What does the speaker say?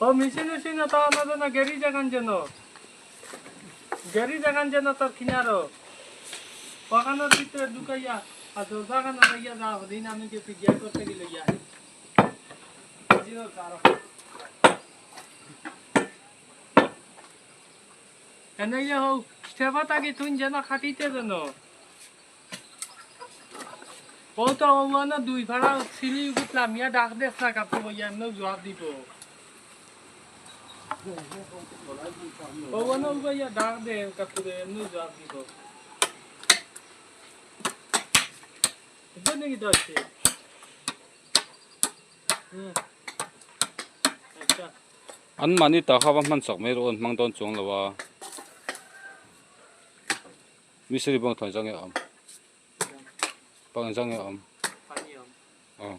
ও machine machine তো আমাদের না গ্যারি জাগান যেন গ্যারি জাগান যেন তোর কিনারো বাগানের ভিতরে ঢুকাইয়া আর দরজা খানা লইয়া যা দিন আমি যে গিয়া করতে গেলে ইয়া এনে হোক সেবা থাকি তুই যেন খাটিতে যেন ও তো না দুই ভাড়া সিঁড়ি উঠলাম ইয়া ডাক দেখ না কাপড় বইয়া এমনি জবাব দিব। ও না ইয়া ডাক দে কাপড় এমনি জবাব দিব। এটা নাকি তো আছে। হুম, আচ্ছা। An mahni ta kha va hman chak mai rawh an hmang dawn chuang lo a, mistri bawng thawn zang nge a awm, bang zang nge a awm. পানি Aw.